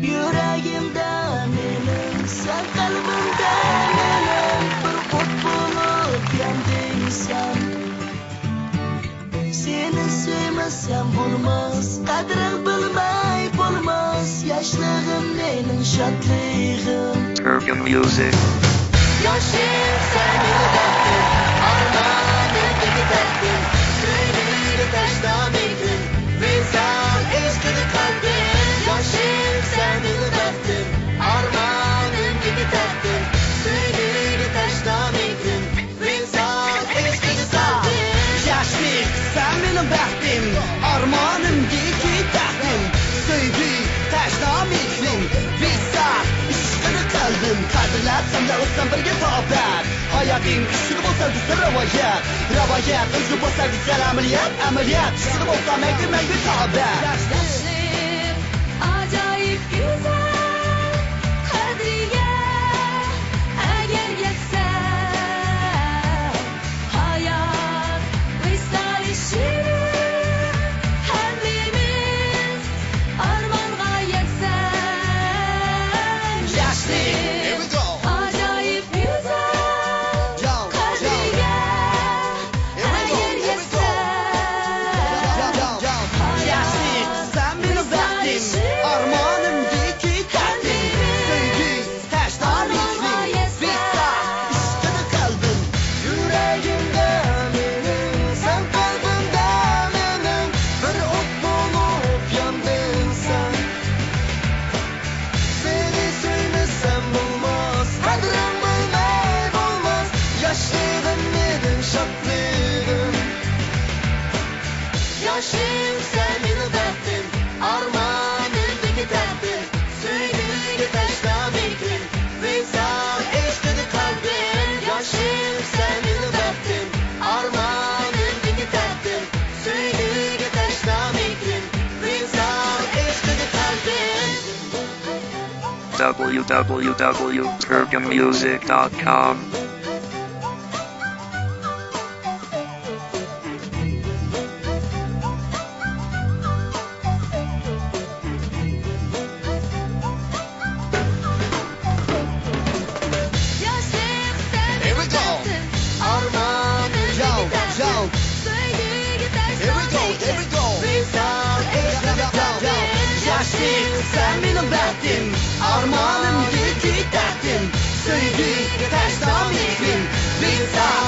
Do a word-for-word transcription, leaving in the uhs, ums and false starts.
يۈرەگىمدە مېنىڭ، سەن قەلبىمدە مېنىڭ، بىر ئوت بولۇپ ياندىڭ سەن. سېنى سۆيمىسەم بولماس، قەدرىڭ بىلمەي بولماس، ياشلىقىم مېنىڭ شادلىقىم. Urban Music. ياشىم سەن مېنىڭ بەختىم، ئارمانىمدىكى تەختىم، سۆيگۈگە تەشنا مېھرىم، ۋىسال ئىشقىدا قەلبىم. ياشىم سەن مېنىڭ بەختىم، ئارمانىمدىكى تەختىم، سۆيگۈگە تەشنا مېھرىم، ۋىسال ئىشقىدا قەلبىم. ياشلىق سەن مېنىڭ بەختىم، ئارمانىمدىكى تەختىم، سۆيگۈ تەشنا مېھرىم، ۋىسال ئىشقىدا قەلبىم. قەدىرلەپ سەن بىلەن ئۆتسەم بىرگە تاپەت. ھاياتىم ئۈستىدە بولسا دېسە رىۋايەت، رىۋايەت ئۆزى بولسا دېسە ئەمەلىيەت، ئەمەلىيەت ئۈستىدە بولسا مەڭگۈ، مەڭگۈ تاپەت. ياشلىق ئاجايىپ گۈزەل، قەدرىگە ئەگەر يەتسە، ھايات ۋىسالى شېرىن، ھەممىمىز ئارمانغا يەتسەك. ياشلىق. Here we go. ئاجايىپ گۈزەل. Yo, yo. قەدرىگە Here we go, ئەگەر here we go. يەتسەك. Yo, yo, yo. ياشلىق، سەن مېنىڭ بەختىم، ئارمانىمدىكى تەختىم، سۆيگۈ تەشنا مېھرىم، ۋىسال ئىشقىدا قەلبىم. يۈرەگىمدە مېنىڭ، سەن قەلبىمدە مېنىڭ، بىر ئوت بولۇپ ياندىڭ سەن. سېنى سۆيمىسەم بولماس، قەدرىڭ بىلمەي بولماس، ياشلىقىم مېنىڭ شادلىقىم. ياشىم سەن مېنىڭ بەختىم، ئارمانىمدىكى تەختىم، سۆيگۈگە تەشنا مېھرىم، ۋىسال ئىشقىدا قەلبىم. ياشىم سەن مېنىڭ بەختىم، ئارمانىمدىكى تەختىم، سۆيگۈگە تەشنا مېھرىم، ۋىسال ئىشقىدا قەلبىم. W W W dot urban music dot com. Here we go. Yo, yo. Here we go, here we go. ياشلىق، سەن مېنىڭ بەختىم، ئارمانىمدىكى تەختىم، سۆيگۈگە تەشنا مېھرىم، ۋىسال